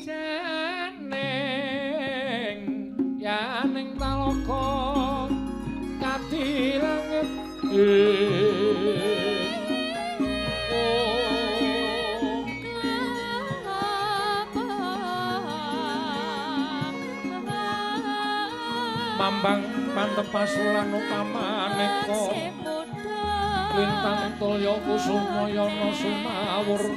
Janing yaning talaga kadi langit mambang pantepas lan utamaneka lintang tulya kusuma yana sumawur.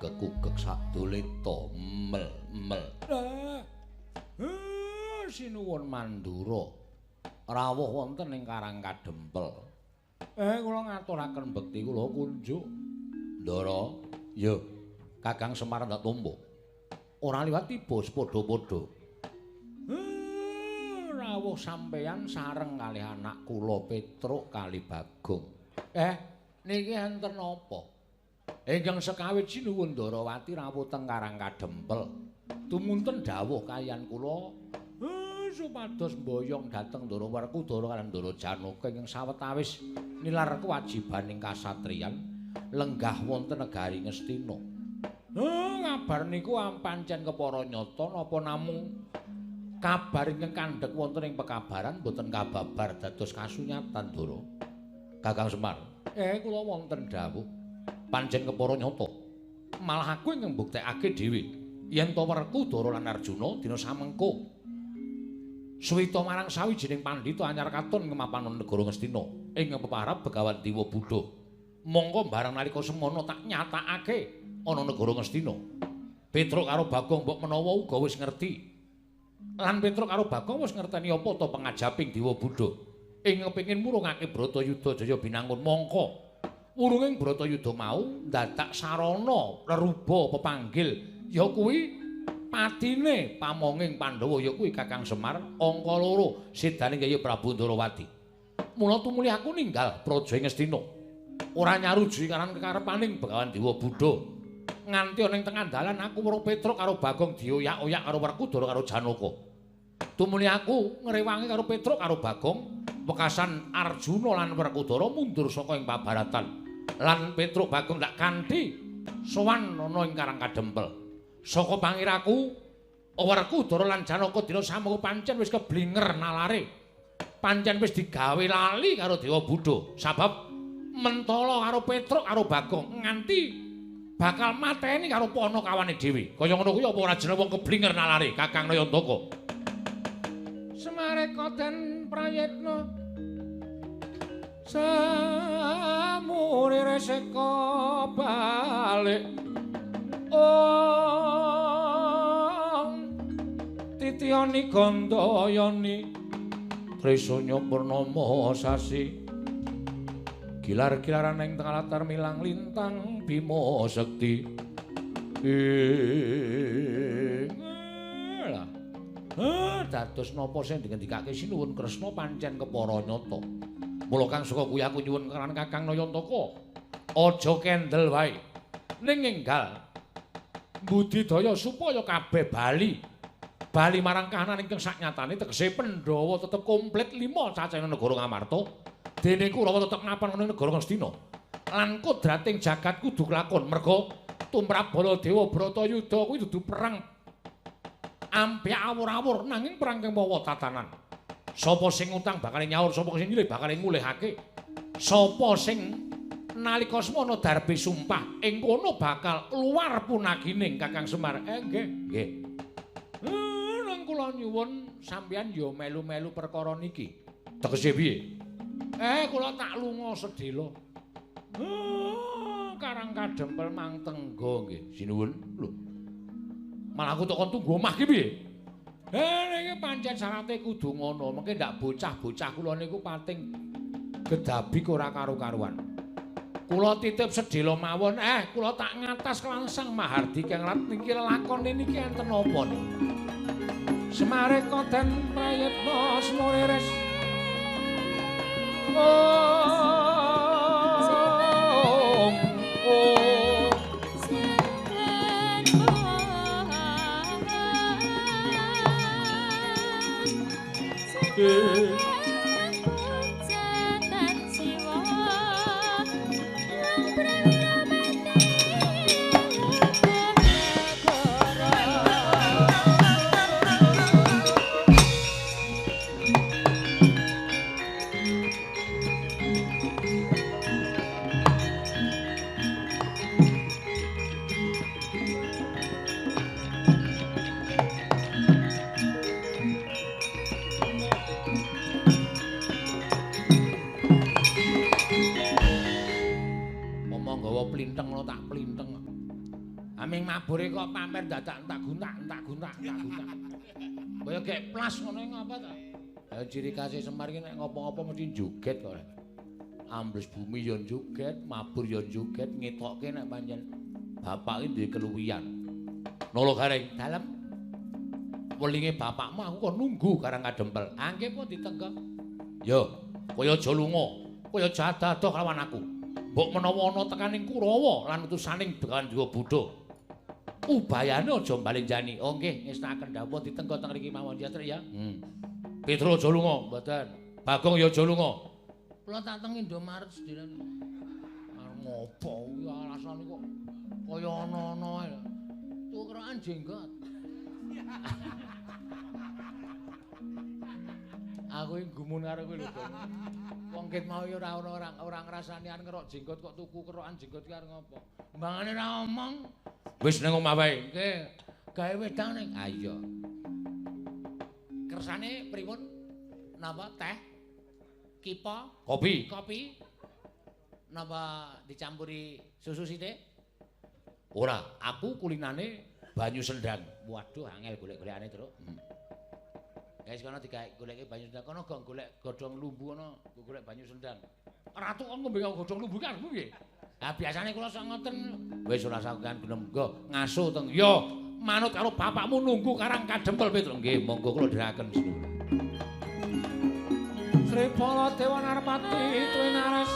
Kekukek sadulita mel mel. Sinuwun Mandura rawuh wonten ing Karang Kadempel. Kula ngaturaken bekti kula kunjuk. Ndara, ya Kakang Semar ndak tompo. Ora liwat tiba padha-padha. Rawuh sampeyan sareng kalih anak kula Petruk kali Bagong. Niki enten napa? Ingkang sekawit sinuwun Ndarawati rawuh teng Karang Kadempel. Tumunten dawuh kaliyan kula supados mboyong dhateng Ndara Werkudara kaliyan Ndara Janaka ingkang sawetawis nilar kewajibaning kasatriyan lenggah wonten negari Ngastina. Kabar niku pancen kepara nyata napa namung kabar ingkang kandhek wonten ing pekabaran boten kababar dados kasunyatan Ndara. Kakang Semar, kula wonten dawuh. Pancen kepara nyata. Malah aku ingkang mbuktekake dhewe yen to Werkudara lan Arjuna dina samengko suwita marang sawijining pandhita anyar katon ing mapanon negara Ngastina ing peparab Begawan Dewa Buddha. Mongko barang nalika semono tak nyatakake ana negara Ngastina. Petruk karo Bagong mbok menawa uga wis ngerti. Lan Petruk karo Bagong wis ngerteni apa ta pangajaping Dewa Buddha ing kepengin murungake Bratayuda Jaya Binangun. Mongko Wurunging Bratayuda mau dadak sarana reruba pepanggil ya kuwi patine pamonging Pandhawa ya kuwi Kakang Semar angka 2 sidane Kyai Prabu Ndarawati. Mula tumuli aku ninggal praja ing Ngastina. Ora nyaruji karan kekarepaning Begawan Dewa Buddha. Nganti ana ing tengah dalan aku weruh Petruk karo Bagong dioyak-oyak karo Werkudara karo Janaka. Tumuli aku ngrewangi karo Petruk karo Bagong wekasan Arjuna lan Werkudara mundur saka ing pabaratan. Lan Petruk Bagong ndak kanthi sowan ana ing Karang Kadempel. Saka pangiraku Werkudara lan Janaka dina samono pancen wis keblinger nalare. Pancen wis digawe lali karo Dewa Buddha. Sabab mentala karo Petruk karo Bagong nganti bakal mateni karo panakawane dhewe. Kaya ngono kuwi apa ora jeneng wong keblinger nalare Kakang Nayantaka. Semareka den prayitna samure reseka balik ong titiyani gandayani trisanya purnama sasi gilar-gilaran ing tengah latar milang lintang Bima Sekti. Lah dados napa sing dingendikake Sinuwun Kresna pancen kepara nyata. Mula kang saka kuwi aku nyuwun karan Kakang Nayantaka aja kendel wae ning enggal budidaya supaya kabeh bali bali marang kahanan ingkang saknyatane tegese Pandhawa tetep komplit 5 cacahing negara Ngamarta dene Kurawa tetep ngapan ana negara Ngastina lan kodrating jagat kudu kelakon merga tumrap Baladewa Bratayuda kuwi dudu perang ampyak awur-awur nanging perang kang mawa tatanan. Sapa sing utang bakal nyaur, sapa sing nyilih bakal ngulihake. Sapa sing nalika semono darbe sumpah ing kono bakal luar punagining Kakang Semar. Nggih, nggih. Nang kula nyuwun sampeyan ya melu-melu perkara niki. Tegese piye? Kula tak lunga sedhela. Karang Kadempel mang tenggo nggih. Sinuwun. Lho. Malah aku tok kon tunggu omah ki piye? Niki pancen syarate kudu ngono. Mengke ndak bocah-bocah kula niku pating gedabik ora karu-karuan. Kula titip sedhela mawon. Kula tak ngatas kelan Sang Mahardika ngrat niki lelakone niki enten napa niki? Semareka den prayitna semurires. Om om. Aming mabure kok pamer dadak entak guntak entak guntak entak guntak. Kaya gek plas ngono ngapa ta? Ciri khase Semar iki nek ngopo-ngopo mesti joget kok. Ambles bumi ya joget, mabur ya joget, ngetokke nek pancen bapak iki duwe keluwihan. Nolo Gareng, dalem. Welinge bapakmu aku kok nunggu Karang Kadempel. Angke po ditenggok. Yo, kowe aja lunga, kowe aja ado-ado kelawan aku. Mbok menawa ana tekaning Kurawa lan utusaning Begawan Dewa Buddha. Ubayane aja mbalenjani. Oh nggih, ngestakaken dawuh ditenggo teng mriki mawon ya, Trik ya. Petro aja lunga, mboten. Bagong ya aja lunga. Kula tak teng Indomaret sedhelan. Arep ngopo kuwi alasane kok kaya ana-ana ae. Tuku kerokan jenggot. Aku iki gumun karo kowe lho, Bang. Wong ket mau ya ora ana ora ngrasani arep ngerok jenggot kok tuku kerokan jenggot ki arep ngopo. Mbangane ora omong. Wis nang omah wae. Nggih. Gawe wedang ning. Ha iya. Kersane pripun? Napa teh? Kipa? Kopi. Kopi. Napa dicampuri susu sithik? Ora, aku kulinane banyu sendang. Waduh, angel golek-golekane, Truk. Guys, kono digawe goleke banyu sendang. Kono gong golek godhong lumbu kono, golek banyu sendang. Ratu kon ngombe godhong lumbu ki arepmu piye? Lah biasane kula sok ngoten. Wis ora sakukan genem nggo ngaso teng. Yo manut karo bapakmu nunggu Karang Kadempel Petruk. Nggih, monggo kula dherekaken sinuwun. Sri Baladewa Narpati Twinaras.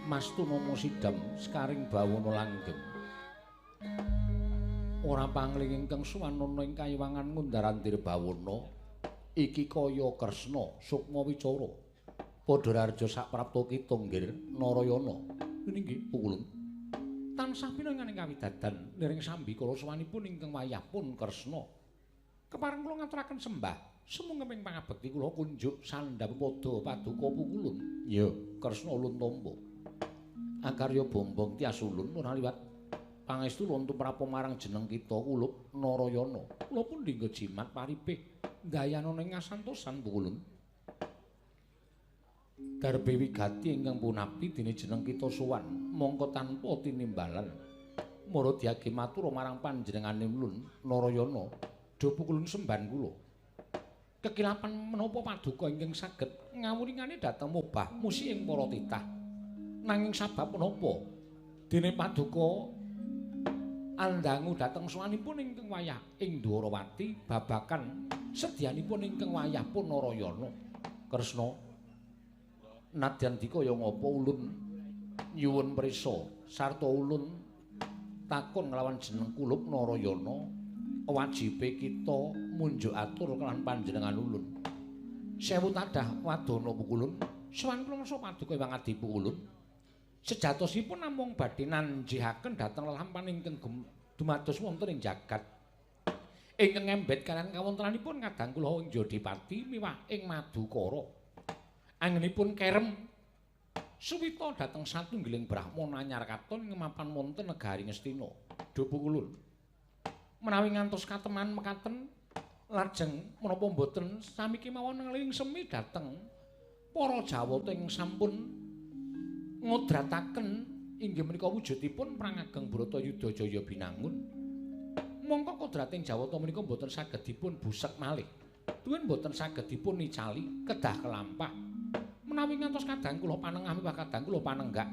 Mastu nomo sidam sekaring bawana langgeng. Ora pangling ingkang suwanana ing kayiwangan ngundar-andir bawana iki kaya Kresna sukma wicara. Padha raharja saprapta kita nggir Narayana. Nggih pukulun. Tansah pinangan ing kawidadan niring sambikala sowanipun ingkang wayah pun Kresna. Kepareng kula ngaturaken sembah sumangga ing pangabekti kula kunjuk sandhap padha paduka pukulun. Ya, Kresna ulun tampa. Akarya bombong tias ulun ora liwat pangestu ulun tumrap marang jeneng kita kulup Narayana. Kula pun dinggo jimat paripih ndayanana ing kasantosan pukulun. Darbe wigati ingkang punapi dene jeneng kita sowan mongko tanpa tinimbalan. Mara diage matur marang panjenengane ulun Narayana, do pukulun semban kula. Kekilapan menapa paduka ingkang saged ngawuringane dhateng mobah musi ing para titah. Nanging sabab menapa dene paduka andangu dhateng sowanipun ingkang wayah ing Dwarawati babakan sedyanipun ingkang wayah pun Narayana. Kresna nadyan dikaya ngapa ulun nyuwun prisa sarta ulun takon nglawan jeneng kulup Narayana wajibe kita munjuk atur kelawan panjenengan ulun. Sewu tadah wadana pukulun, sowan kula masa paduka Hyang Adi pukulun. Sejatosipun namung badhe nanjihaken dhateng lelampahan ingkang dumados wonten ing jagat. Ingkang ngembet kaliyan kawontenanipun kadang kula ing Jodipati miwah ing Madukara. Anggenipun kerem suwita dhateng satunggiling brahmana anyar katon ngemapan wonten negari Ngastina. Duh pukulun. Menawi ngantos kateman mekaten lajeng menapa mboten sami kemawon ngling semi dhateng para Jawata ing sampun ngodrataken inggih menika wujudipun perang ageng Bratayuda Jaya Binangun. Mongko kodrating Jawata menika mboten saged dipun busek malih. Tuwin mboten saged dipun nicali kedah kelampah. Menawi ngantos kadang kula panengah miwah kadang kula panenggak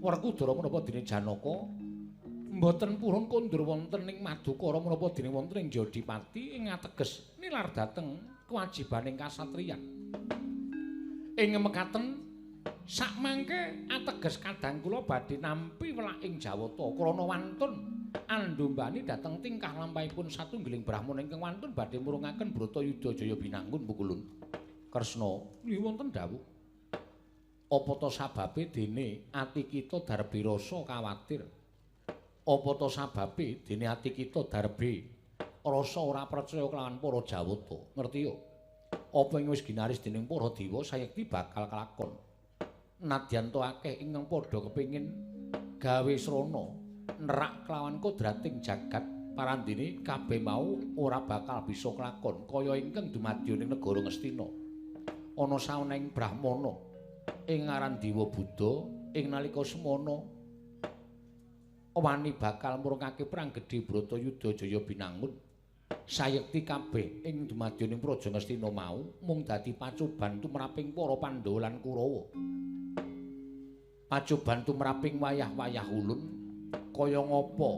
Werkudara menapa dene Janaka mboten purun kondur wonten ing Madukara menapa dene wonten ing Jodipati ing ateges nilar dhateng kewajibaning kasatriyan. Ing mekaten sakmangke ateges kadang kula badhe nampi welaking Jawata krana wantun andumbani dhateng tingkah lampahipun satunggiling brahmana ingkang wantun badhe murungaken Bratayuda Jaya Binangun pukulun. Kresna nggih wonten dawuh. Apa ta sababe dene ati kita darbe rasa kawatir? Apa ta sababe dene ati kita darbe rasa ora percaya kelawan para Jawata? Ngerti yo? Apa ing wis ginaris dening para dewa sayekti bakal kelakon. Nadyan to akeh ingkang padha kepengin gawe srana nerak kelawan kodrating jagat parandene kabeh mau ora bakal bisa kelakon kaya ingkang dumadya ning negara Ngastina. Ana saweneng brahmana ing aran Dewa Buddha ing nalika semana wani bakal murungake perang gedhe Bratayuda Jaya Binangun. Sayekti kabeh ing dumadya ning Praja Ngastina mau mung dadi pacoban tumraping para Pandhawa lan Kurawa. Pacoban tumraping wayah-wayah ulun kaya ngapa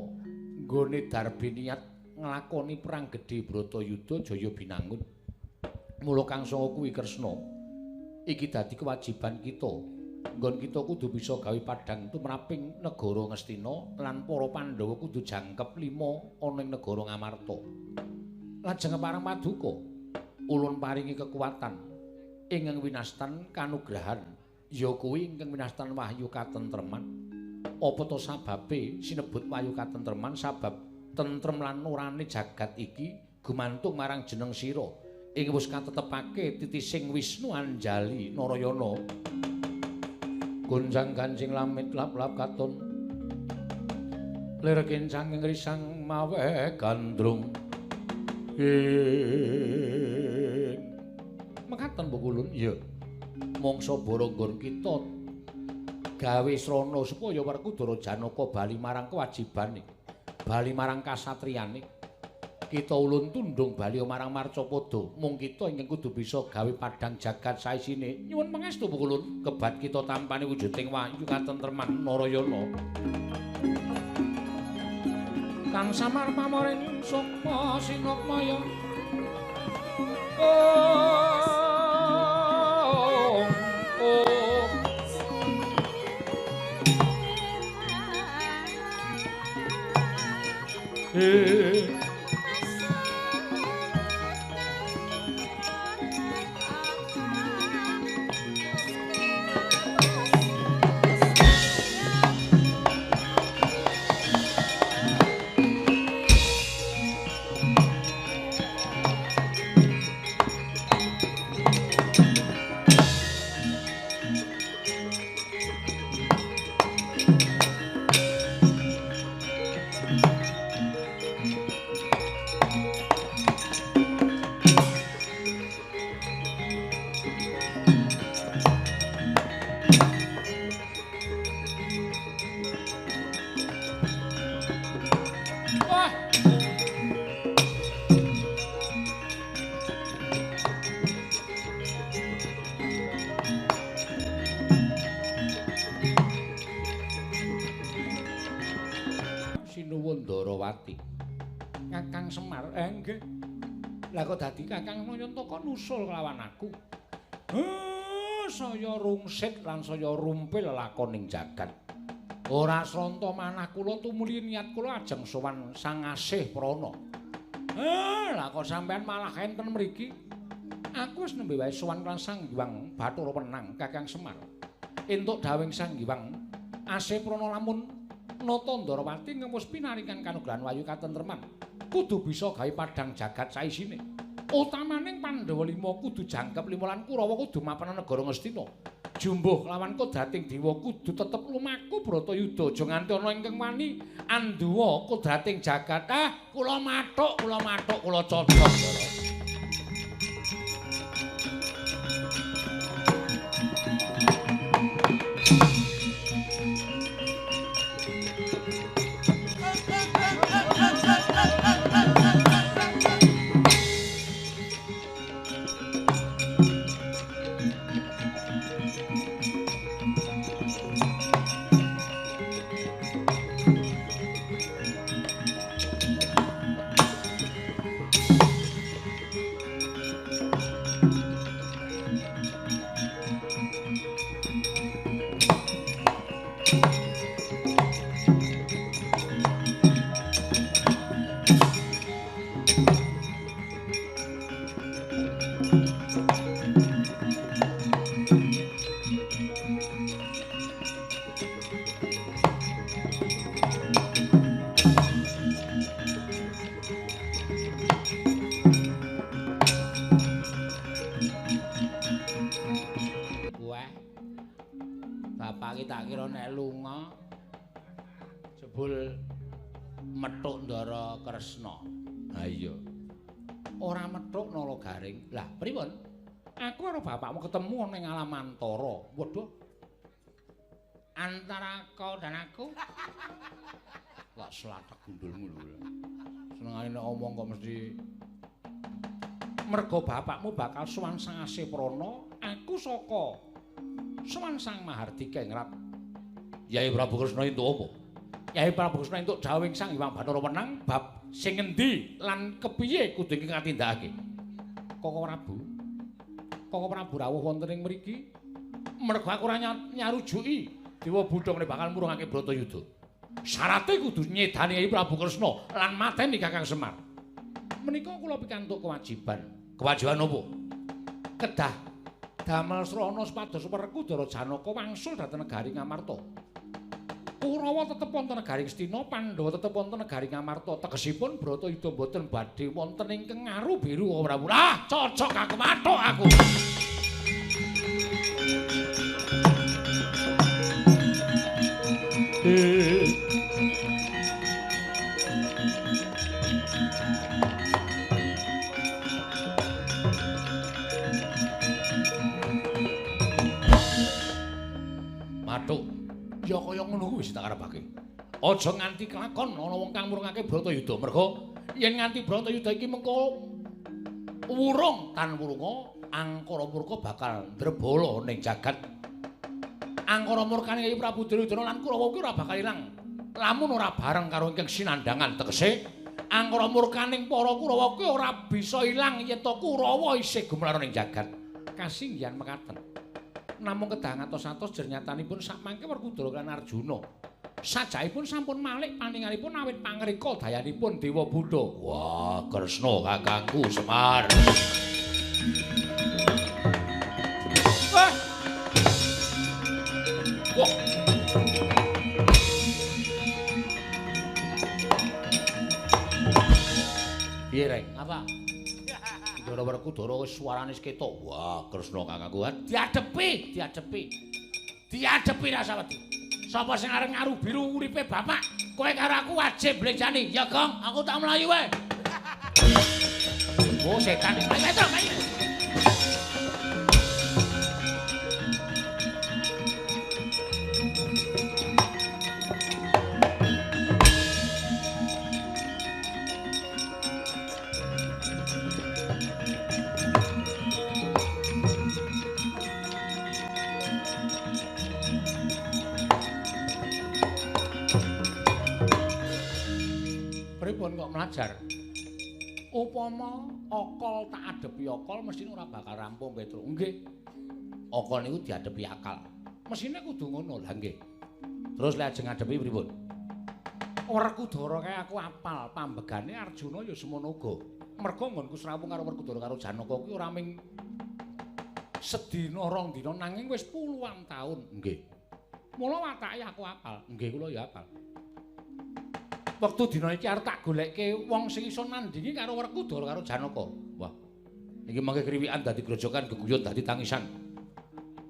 nggone darbe niat nglakoni perang gedhe Bratayuda Jaya Binangun. Mula kang sanga kuwi Kresna, iki dadi kewajiban kita. Nggon kita kudu bisa gawe padhang tumraping negara Ngastina lan para Pandhawa kudu jangkep lima ana ing negara Ngamarta. Lajeng parang paduka ulun paringi kekuatan ingkang winastan kanugrahan, ya kuwi ingkang winastan wahyu katentreman. Apa ta sababe sinebut wahyu katentreman? Sabab tentrem lan orane jagat iki gumantung marang jeneng sira ing wis katetepake titising Wisnu Anjali Narayana. Gonjang ganjing lamit lap-lap katon lir kencang ing risang mawe gandrung. Mekaten pukulun ya mangsa bara nggon kita gawe srana supaya Werkudara Janaka bali marang kewajibane, bali marang kasatriyane. Kita ulun tundung bali marang Marcapada, mung kita ingkang kudu bisa gawe padhang jagat saisine. Nyuwun pangestu pukulun, kebat kita tampani wujuding wahyu katentreman Narayana. Kang samar pamoring sukma sinukmaya. Oh, oh. Kakang Semar, nggih. Lah kok dadi Kakang Nayantaka nusul kelawan aku. Saya rungsit lan saya rumpil lelakoning jagat. Ora sranta manah kula tumuli niat kula ajeng sowan Sang Asih Prana. Lah kok sampean malah enten mriki? Aku wis nembe wae sowan lan Sang Hyang Bathara Wenang Kakang Semar. Entuk dawuhing Sang Hyang Aseprana lamun nata Ndarawati ngemus pinaringan kanugrahan wayu katentreman, kudu bisa gawe padhang jagat saisine. Utamaning Pandhawa lima kudu jangkep lima lan Kurawa kudu mapan negara Ngastina. Jumbuh lawan kodrating dewa kudu tetep lumaku Bratayuda, aja nganti ana ingkang wani anduwa kodrating jagat. Ah, kula mathuk, kula mathuk, kula cocok. Methuk Ndara Kresna. Ha iya. Ora methuk Nala Garing. Lah, pripun? Aku karo bapakmu ketemu ana ing alam antara. Waduh. Antara kau dan aku. Kok slathek gundulmu lho. Senengane nek omong kok mesti mergo bapakmu bakal sowan Sang Aseprana, aku saka sowan Sang Mahardika ing Rat. Yai Prabu Kresna entuk apa? Yai Prabu Kresna entuk dawuhing Sang Hyang Bathara Wenang bab sing ngendi lan kepiye kudu ingkang katindakake. Koko Prabu. Koko Prabu rawuh wonten ing mriki mergo aku ora nyarujuki Dewa Buddha ngene bakal murungake Bratayuda. Syarate kudu nyedani Yai Prabu Kresna lan mateni Kakang Semar. Menika kula pikantuk kewajiban. Kewajiban apa? Kedah damel srana supados Werkudara Janaka wangsul dhateng negari Ngamarta. Kurawa tetep wonten negari Ngastina, Pandhawa tetep wonten negari Ngamarta. Tegesipun Bratayuda mboten badhe wonten ingkang ngaru biru Prabu. Ah, cocok aku mathuk aku. Mathuk. Ya kaya ngono kuwi wis tak karepake. Aja nganti kelakon ana wong kang murungake Bratayuda. Mergo yen nganti Bratayuda iki mengko wurung tan wurunga angkara murka bakal ndrebala ning jagat. Angkara murkane Kyai Prabu Duryudana lan Kurawa kuwi ora bakal ilang. Lamun ora bareng karo ingkang sinandhangan tegese angkara murkaning para Kurawa kuwi ora bisa ilang yen to Kurawa isih gumelar ning jagat. Kasinggihan mekaten. Namung kedah ngatos-atos jernyatanipun sakmangke Werkudara lan Arjuna. Sajaipun sampun malik paningalipun awit pangrika dayanipun Dewa Buddha. Wah, Kresna kakangku Semar. Wah. Wah. Piye, Reng? Apa? Ndara Werkudara wis suarane wis ketok. Wah, Kresna kakangku diadepi, diadepi. Diadepi rasa wedi. Sapa sing arep ngaru biru uripe bapak? Kowe karo aku wajib blenjani. Ya, Gong, aku tak mlayu wae. Oh, setan. Ayo, ayo, ayo. Pripun kok mlajar? Upama akal tak adepi akal mesthine ora bakal rampung, Petruk. Nggih. Akal niku diadepi akal. Mesthine kudu ngono. Lah nggih. Terus lek ajeng ngadepi pripun? Werkudara kae aku apal pambegane Arjuna ya semono uga. Merga nggonku srawung karo Werkudara karo Janaka kuwi ora ming Sedina rong dina nanging wis puluhan taun. Nggih. Mula watake aku apal. Nggih kula ya apal. Wektu dina iki arep tak golekke wong sing iso nandingi karo Werkudara karo Janaka. Wah. Iki mangke kriwikan dadi grojokan, geguyon dadi tangisan.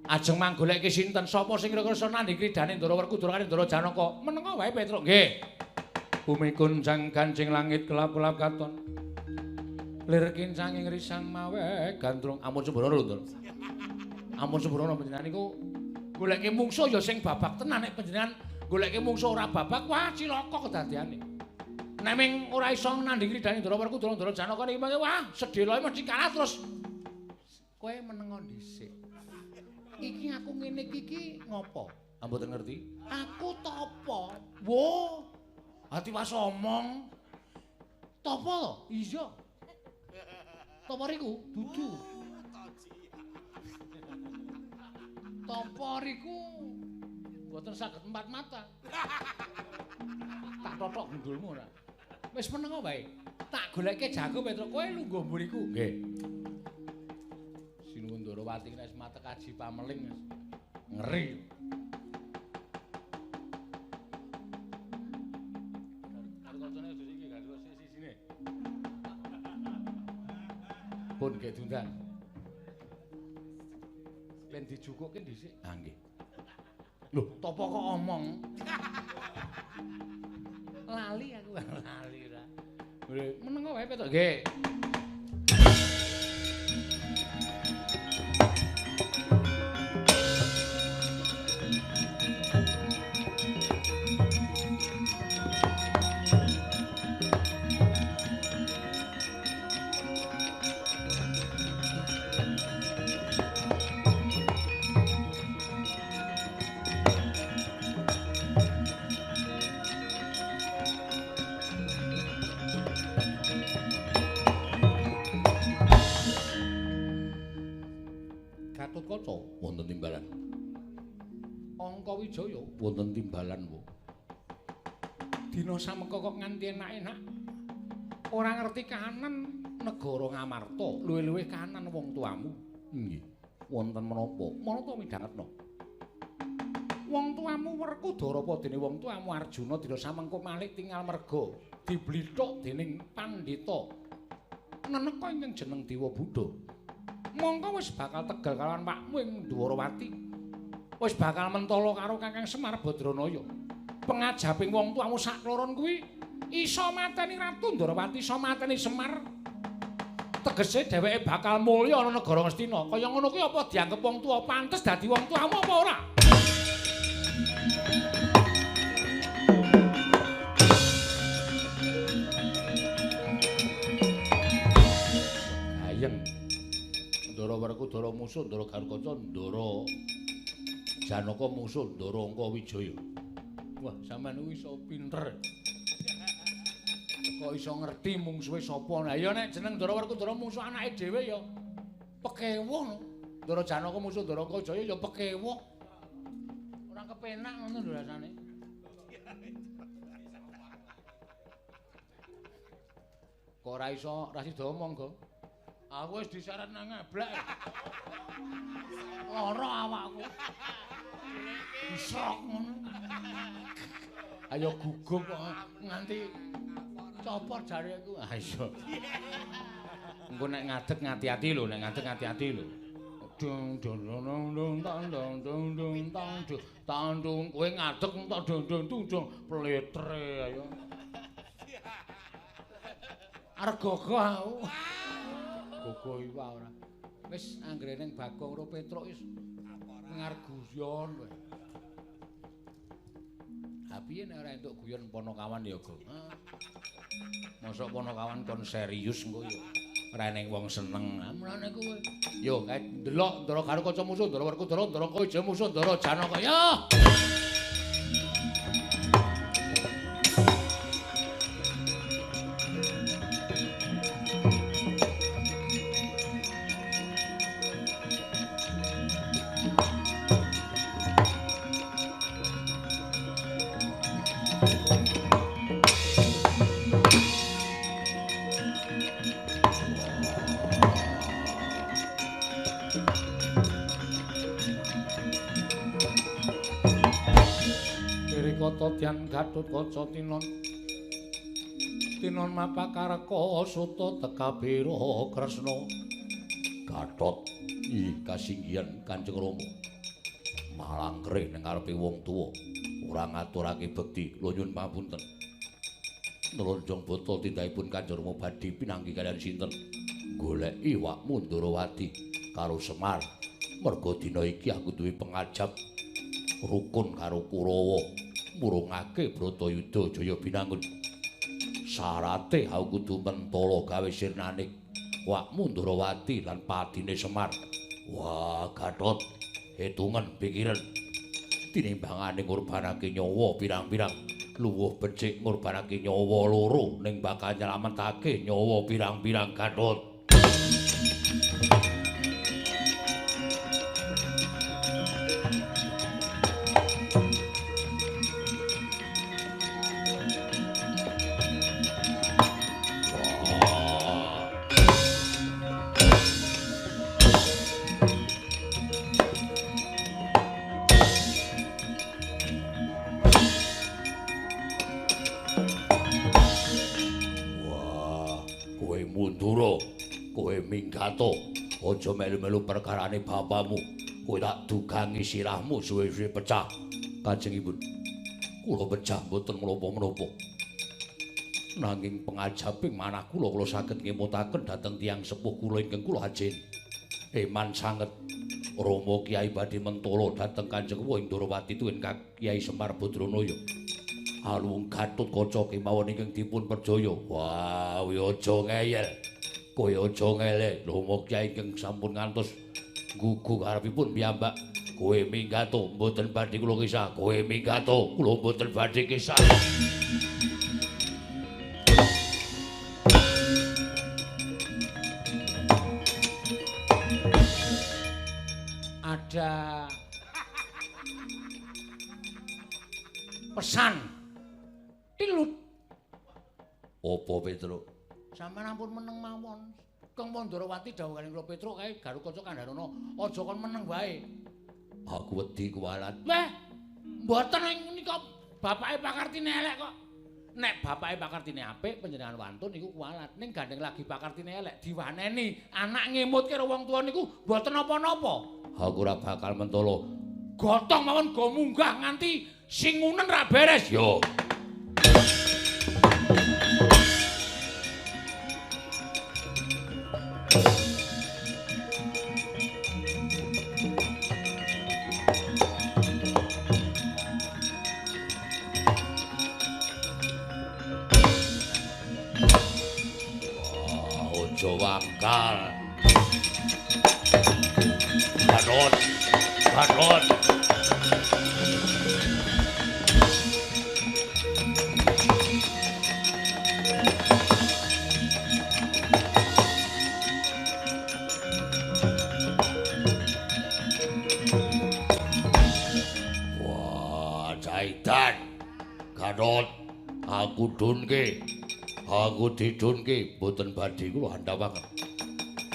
Ajeng manggolekke sinten sapa sing kira-kira iso nandingi kridane Ndara Werkudara karo Ndara Janaka? Menenga wae Petruk. Nggih. Bumi goncang kancing langit kelap-kelap katon. Lir kincanging risang mawe gandrung. Ampun sembrono lho, Ndara. Ampun sembrono panjenengan niku goleke mungsuh ya sing babak tenan. Nek panjenengan goleke mungsuh ora babak, wah cilaka kedadeane. Nek ming ora iso nandingi kridane Ndara Werkudara Ndara Janaka niki mangke wah sedeloe mesti kalah terus. Kowe menengo dhisik. Iki aku ngene iki ngopo? Mboten ngerti. Aku tapa. Wo. Ati was omong. Tapa to? Iya. Tapa riku? Dudu. Tapa riku mboten saged empat mata. Tak totok gundulmu ora. Wis menengo wae. Tak goleke jago Petruk, kowe lungguh mburiku. Nggih. Sinuwun Ndorowati nek wis matek aji pameling ngeri. Pun gek diundang. Ben dijukuke dhisik. Ha nggih. Lho, tapa kok omong? Lali aku, lali ora. Menengo wae Petruk. Nggih. Gatotkaca wonten timbalan. Angkawijaya wonten timbalan wo. Dina sameka kok nganti enak-enak. Ora ngerti kahanan negara Ngamarta, luwih-luwih kahanan wong tuamu. Nggih. Wonten menapa? Menapa midhangetna? Wong tuamu Werkudara apa dene wong tuamu Arjuna dina samengko malih tinggal merga diblithuk dening pandhita. Neneka ingkang jeneng Dewa Buddha. Mongko wis bakal tegal kalawan pakmu ing Dwarawati. Wis bakal mentala karo Kakang Semar Badranaya. Pengajaping wong tuamu sakloron kuwi iso mateni Ratu Ndorowati, iso mateni Semar. Tegese dheweke bakal mulya ana negara Ngastina. Kaya ngono kuwi apa dianggep wong tuwa pantes dadi wong tuamu apa ora? Gayeng. Ndara Werkudara musuh Ndara Garukaca, Ndara Janaka musuh Ndara Angkawijaya. Wah, sampean kuwi iso pinter. Kok iso ngerti mungsuhe sapa? Lah ya nek jeneng Ndara Werkudara musuh anake dhewe ya pekewuh no. Ndara Janaka musuh Ndara Angkawijaya ya pekewuh. Ora kepenak ngono lho rasane. Kok ora iso ra sida omong, Go? Aku wis diseret nang ngeblek. Lara awakku. Disrok ngono. Ayo gugup kok nganti copot jariku. Ah iya. Engko nek ngadeg ngati-ati lho, nek ngadeg ngati-ati lho. Dong dong dong dong tang dong dong dong tang dong tang dong kowe ngadeg entok dong dong dong dong pletre ayo. Arep gogoh aku. Gogoh iwak ora. Wis anggere ning Bagong karo Petruk wis ngarep guyon kowe. Ha piye nek ora entuk guyon Ponokawan ya, Go? Mosok Ponokawan kon serius engko ya ora eneng wong seneng. Ha mulane kowe. Yo kae ndelok Ndara Garukaca musuh Ndara Werkudara, Ndara Angkawijaya musuh Ndara Janaka. Yo! Dewata Dyan Gatot Kaca Tinon Tinon mapakareka suta tekabira Kresna. Gatot ih kasinggihan Kanjeng Rama. Malangkre ning ngarepe wong tuwa ora ngaturake bekti, kula nyuwun pamunten. Nlonjong bata tindakipun Kanjeng Rama badhe pinanggih kaliyan sinten? Goleki wakmu Ndorowati karo Semar. Merga dina iki aku duwe pengajap rukun karo Kurawa murungake Bratayuda Jaya Binangun. Syarate aku kudu mentala gawe sirnane wakmu Ndorowati lan padine Semar. Wah, Gatot, hitungen pikiran. Tinimbangane ngorbanake nyawa pirang-pirang, luwuh becik ngorbanake nyawa loro ning bakal nyelametake nyawa pirang-pirang, Gatot. Aja melu-melu perkarane bapamu. Kowe tak dugangi sirahmu suwe-suwe pecah. Kanjengipun, kula pecah mboten menapa-menapa. Nanging pengajaping manah kula, kula saged ngemutaken dhateng tiyang sepuh kula ingkang kula ajeni. Eman sanget Rama Kyai badhe mentala dhateng Kanjeng Ing Ndorowati tuwin Kyai Semar Badranaya. Aluwung Gatot Kaca kemawon ingkang dipun perjaya. Wah, aja ngeyel. Kowe aja ngelek, Rama Kyai ingkang sampun ngantos gugu karepipun piyambak. Kowe minggato mboten badhe kula kisah. Kowe minggato kula mboten badhe kisah. Ada pesan tilut. Apa Petruk? Sampeyan ampun meneng mawon. Kang Mandrawati dawuh kaliyan kula Petruk kae Garukaca kandhanana aja kon meneng wae. Aku wedi kuwalat. Weh, mboten nika bapake pakartine elek kok. Nek bapake pakartine apik panjenengan wantun niku kuwalat. Ning gandeng lagi pakartine elek diwaneni anak ngemut karo wong tuwa niku mboten napa-napa. Aku ora bakal mentolo. Gotong mawon go munggah nganti singunen ra beres. Yo. Aja wangkal. Gatot, Gatot. Wah, Caitan. Gatot, aku dunke. Aku didunke mboten badhe kula handhawaken.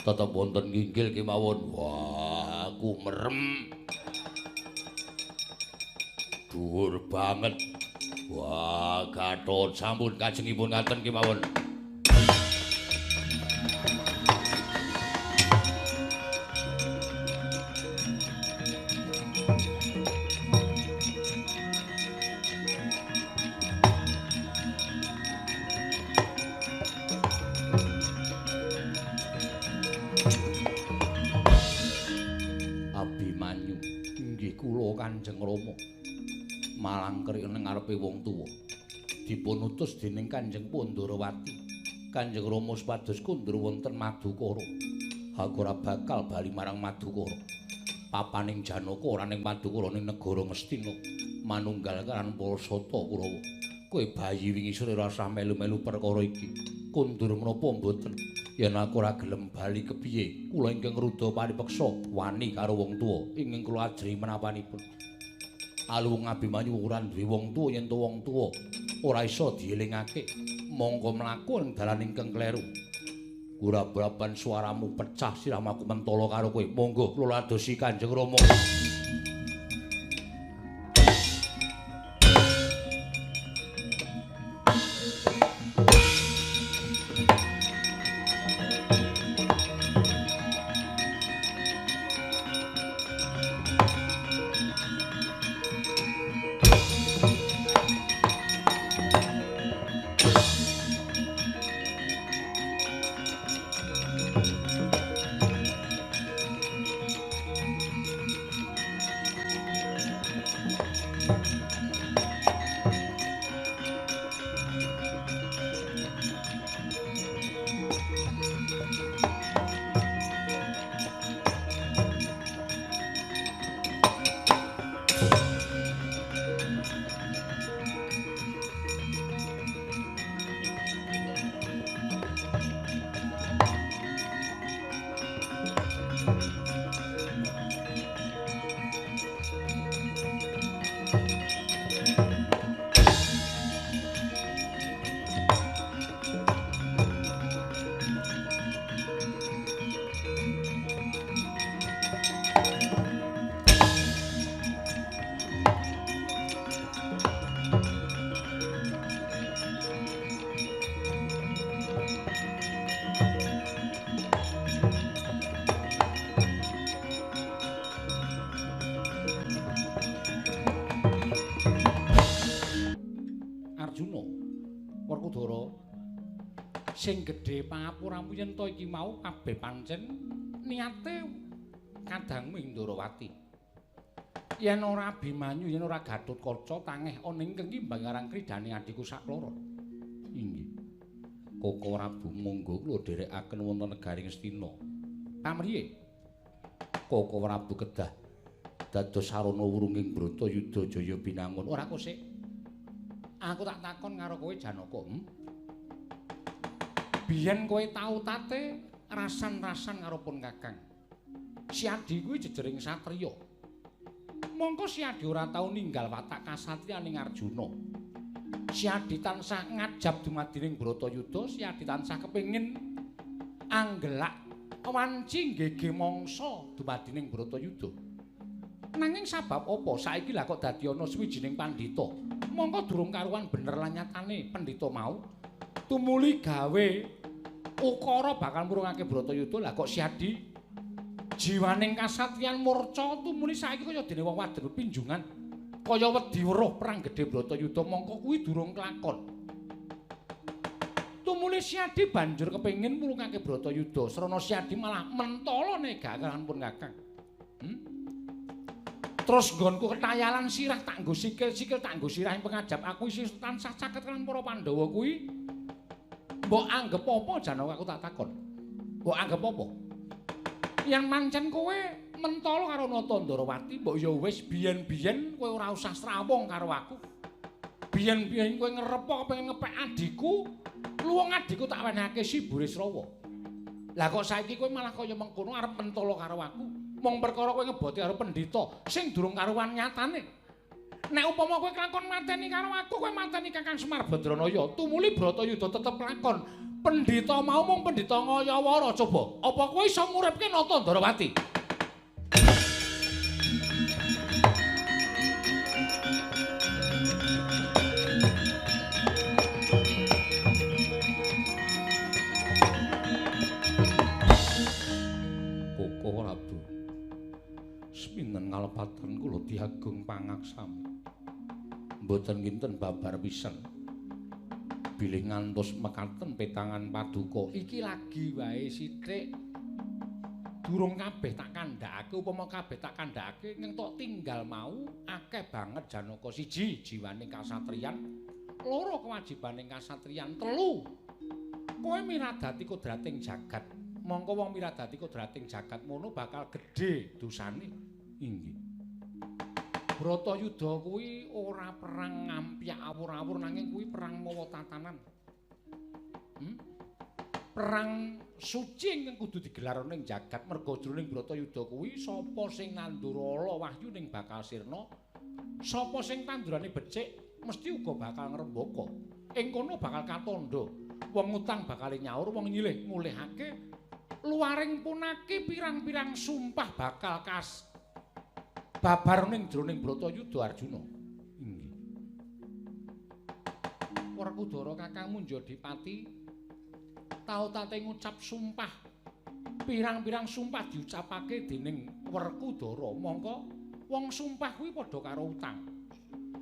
Tetep wonten nginggil kemawon. Wah, aku merem. Dhuwur banget. Wah, Gatot sampun kajengipun ngaten kemawon. Abimanyu inggih kula Kanjeng Rama malangkerik ning ngarepe wong tuwa dipun utus dening Kanjeng Pandharawati. Kanjeng Rama supados kundur wonten Madukara. Aku ora bakal bali marang Madukara. Papaning Janaka ora ning Madukara ning negara Ngastina manunggal karan para sata Kurawa. Kowe bayi wingi sore ora usah melu-melu perkara iki. Kundur menapa mboten? Yen aku ora gelem bali kepiye? Kula ingkang ngruda paripeksa wani karo wong tuwa ingkang kula ajri menapanipun. Aluwung Abimanyu ora duwe wong tuwa yen to wong tuwa ora iso dielingake. Mongko mlaku ing dalan ingkang kleru. Gurab-guraban suaramu pecah sirahmu aku mentala karo kowe. Monggo kula ladosi Kanjeng Rama. Arjuna. Werkudara, sing gedhe pangapuramu yen to iki mau kabeh pancen niate kadangmu ing Ndorowati. Yen ora Abimanyu, yen ora Gatotkaca tangeh ana ingkang kimbang kridane adhiku sakloro. Inggih. Koko Prabu monggo kula dherekaken wonten negari Ngastina. Pamriye? Koko Prabu kedah dados sarana wurunging Bratayuda Jaya Binangun. Ora kosek. Aku tak takon karo kowe Janaka. Biyen kowe tau tate rasan-rasan karo pun Kakang. Si Adi kuwi jejering satriya. Mongko si Adi ora tau ninggal watak kasatriyaning Arjuna. Si Adi tansah ngajab dumadining Bratayuda, si Adi tansah kepengin anggelak wanci nggege mangsa dumadining Bratayuda. Nanging sabab apa saiki lah kok dadi ana suwijining pandhita. Mongko durung karuan bener lan nyatane pendhita mau tumuli gawe ukara bakal murungake Bratayuda. Lah kok si Adi jiwaning kasatriyan murca tumuli saiki kaya dene wong wadon pinjungan kaya wedi weruh perang gedhe Bratayuda. Mongko kuwi durung kelakon. Tumuli si Adi banjur kepengin murungake Bratayuda. Srana si Adi malah mentala negakaken pun Kakang. Terus nggonku ketayalan sirah tak nggo sikil, sikil tak nggo sirah ing pengajap aku isih tansah caket kan para Pandhawa kuwi. Mbok anggep apa Janaka aku tak takon. Mbok anggep apa? Yen mancen kowe mentala karo Nata Ndorowati, mbok ya wis biyen-biyen kowe ora usah srawung karo aku. Biyen-biyen kowe ngerepo kepengin ngepek adhiku, luwung adhiku tak wenehake si Burisrawa. Lah kok saiki kowe malah kaya mengkono arep mentala karo aku. Mung perkara kowe ngeboti karo pendhita sing durung karuan nyatane. Nek upama kowe kelakon mateni karo aku, kowe mateni Kakang Semar Badranaya, tumuli Bratayuda tetep lakon. Pendhita mau mung pendhita ngayawara coba. Apa kowe iso nguripke Nata Ndorowati? Koko Prabu, sepinten ngalepatan kula diagung pangaksami. Mboten kinten babar pisan. Bilih ngantos mekaten petangan paduka. Iki lagi wae sithik. Durung kabeh tak kandhakake, upama kabeh tak kandhakake ngentok tinggal mau akeh banget Janaka. Siji jiwane kasatriyan, loro kewajibane kasatriyan, telu kowe miradati kodrating jagat. Mongko wong miradati kodrating jagat mono bakal gedhe dosane. Inggih. Bratayuda kuwi ora perang ngampyak awur-awur, nanging kuwi perang mawa tatanan. Perang suci ingkang kudu digelar ning jagat. Merga jroning Bratayuda kuwi sapa sing nandur ala wahyuning bakal sirna, sapa sing tandurane becik mesti uga bakal ngrembaka. Ing kono bakal katandha, wong utang bakal nyaur, wong nyilih ngulihake, luaring punake pirang-pirang sumpah bakal kas babar ning jroning Bratayuda Arjuna. Inggih. Werkudara kakangmu Njodipati tau tate ngucap sumpah. Pirang-pirang sumpah diucapake dening Werkudara. Mongko wong sumpah kuwi padha karo utang.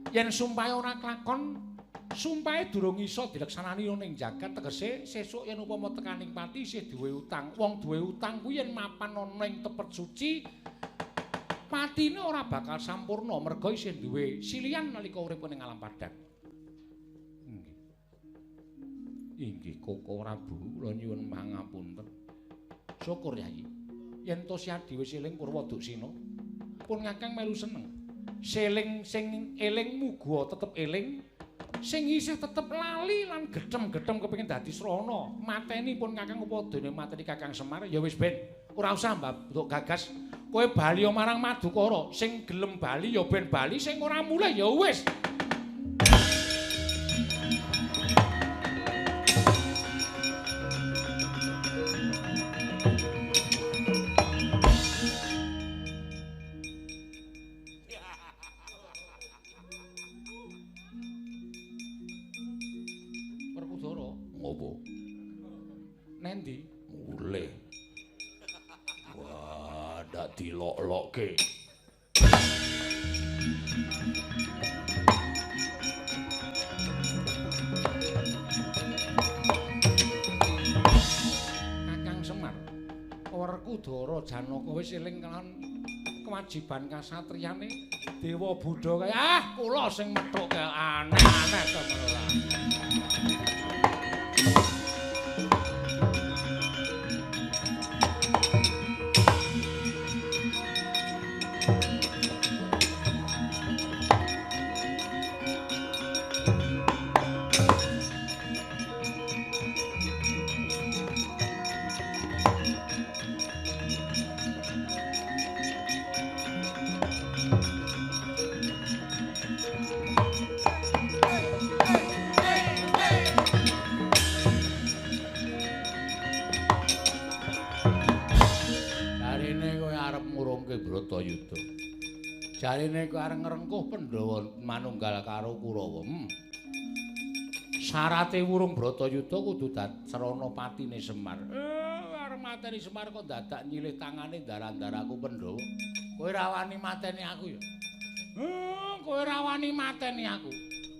Yen sumpahe ora klakon, sumpahe durung iso dileksanani ning jagat, tegese sesuk yen upama tekaning pati isih duwe utang. Wong duwe utang kuwi yen mapan ana ing tepet suci, patine ora bakal sampurna merga isih duwe silian nalika urip ning alam padang. Inggih. Inggih Koko Prabu, kula nyuwun pangapunten. Syukur Yayi. Yen to si Adi wis eling Purwa Duksina, pun Kakang melu seneng. Seling sing eling muga tetep eling, sing isih tetep lali lan gedhem-gedhem kepengin dadi srana. Mateni pun Kakang upadane mateni Kakang Semar, ya wis ben. Ora usah mbok gagas. Kowe bali marang Madukara, sing gelem bali ya ben bali, sing ora mulih ya wis. Werkudara, ngopo? Nendi? Mulih. Wah, ndak dilok-lokke. Werkudara Janaka wis eling lan kewajiban kasatriyane Dewa Buddha kaya ah kula sing methuke aneh-aneh temen ora. Bratayuda. Jarene kowe arep ngrengkuh Pandhawa manunggal karo Kurawa. Syarate wurung Bratayuda kudu srana patine Semar. Arep mateni Semar kok dadak nyilih tangane ndara-ndaraku Pandhawa. Kowe ora wani mateni aku ya. Kowe ora wani mateni aku.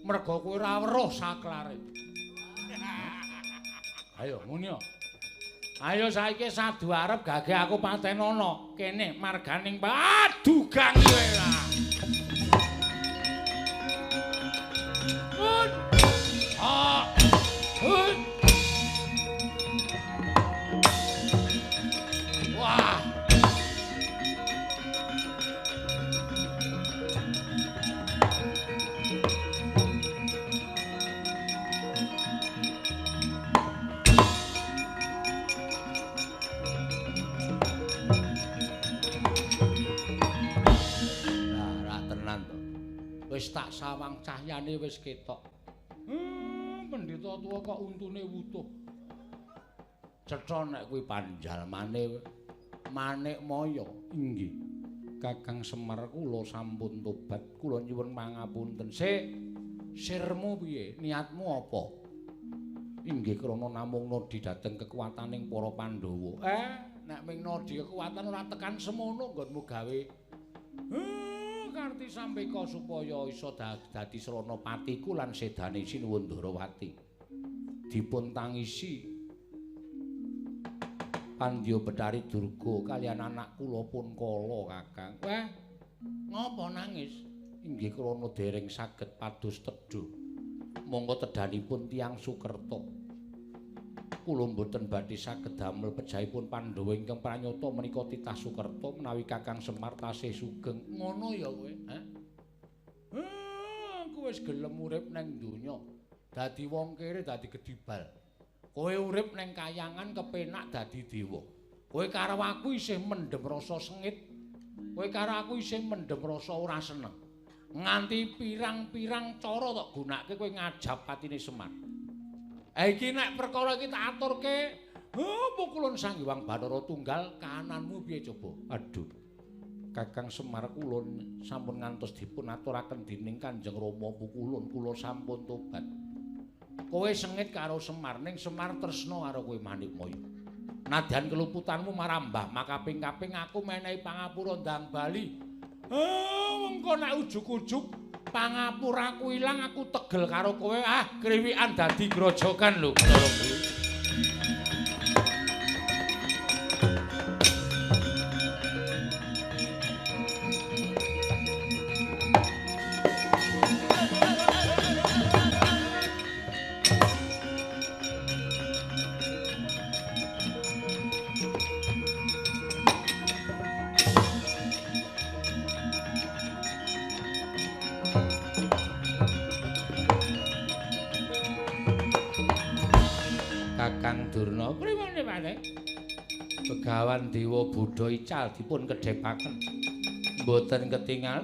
Merga kowe ora weruh saklare. Ayo muni. Ayo saiki sadu arep gage aku patenono kene marganing aduh gang kowe lah. Wah. Wis tak sawang cahyane wis ketok. Pendhita tuwa kok untune wutuh. Cetha nek kuwi panjalmane Manikmaya. Inggih. Kakang Semar kula sampun tobat, kula nyuwun pangapunten. Sik, sirmu piye? Niatmu apa? Inggih krana namung nodi dhateng kekuwataning para Pandhawa. Nek ming nodi kekuatan ora tekan semono nggonmu gawe. Karti sampeka supaya iso dadi srana patiku lan sedane Sinuwun Ndarawati. Dipun tangisi Pandya Bethari Durga kaliyan anak kula pun kala, Kakang. Wah, ngopo nangis? Inggih krana dereng saged pados tedha. Monggo tedhanipun tiyang Sukerta. Kula mboten badhe saged damel pejahipun Pandhawa ingkang pranyata menika titah Sukerta menawi Kakang Semar tasih sugeng. Ngono ya kowe, ha? Aku wis gelem urip nang donya. Dadi wong kere dadi gedibal. Kowe urip nang kayangan kepenak dadi dewa. Kowe karo aku isih mendhem rasa sengit. Kowe karo aku isih mendhem rasa ora seneng. Nganti pirang-pirang cara tok gunake kowe ngajab patine Semar. Iki nek perkara iki tak aturke, pukulun Sang Hyang Bathara Tunggal kahananmu piye coba? Aduh. Kakang Semar kula sampun ngantos dipun aturaken dening Kanjeng Rama pukulun kula sampun tobat. Kowe sengit karo Semar, ning Semar tresna karo kowe Manikmaya. Nadyan keluputanmu marambah makaping-kaping aku menehi pangapura ndang bali. Mengko nek ujug-ujug pangapuraku ilang aku tegel karo kowe, kriwikan dadi grojogan lho. Kakang Durna pripun Pak? Begawan Dewa Buddha ical dipun kedhepaken. Mboten ketingal.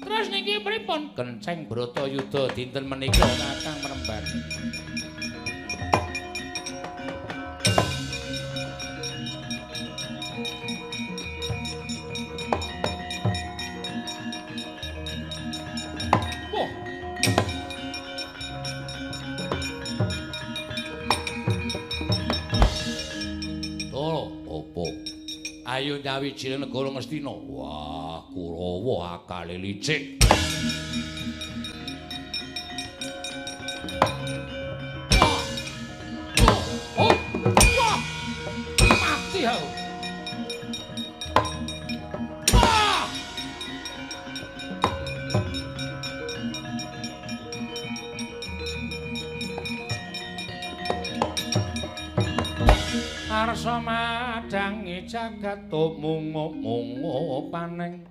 Terus niki pripun? Kenceng Bratayuda dinten menika Kakang Mremban. Ayo nyawiji negara Ngastina. Wah, Kurawa akale licik. Ngarsa madhangi jagat mungu-mungu paneng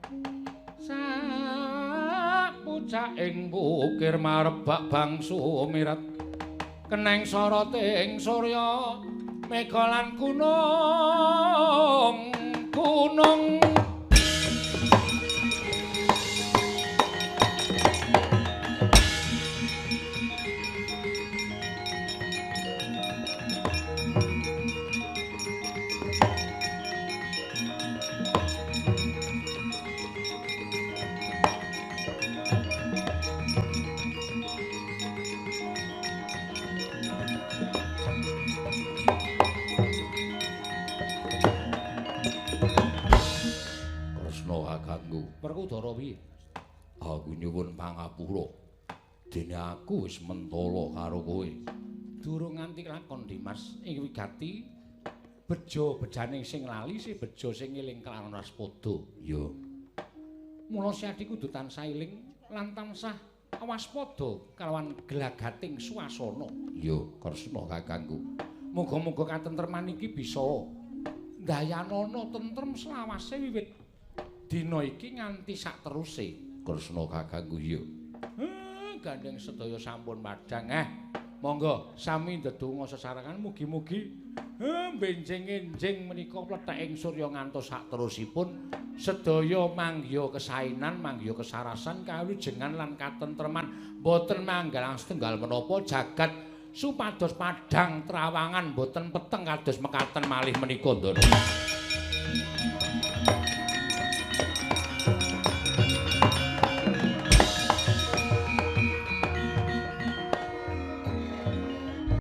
sak pucaking bukir marebak bangsu mirat keneng soroting surya mega lan gunung gunung. Werkudara piye? Aku nyuwun pangapura. Dene aku wis mentala karo kowe. Durung nganti lakon Dimas ing wigati bejo bejaning sing lali si bejo sing eling kelawan waspada. Ya. Mula Siadi kudu tansah eling lan tansah waspada kalawan glagating swasana. Ya, Kresna kakangku. Muga-muga katentreman iki bisa ndayanana tentrem selawase wiwit dina iki nganti sak teruse. Kresna kakangku ya. Gandeng sedaya sampun padhang. Monggo sami ndedonga sesarengan mugi-mugi benjing-enjing menika pletheking surya ngantos sak terusipun sedaya manggiha kesainan, manggiha kesarasan, kawilujengan lan katentreman boten manggalang setunggal menapa jagat supados padhang trawangan boten peteng kados mekaten malih menika ndara.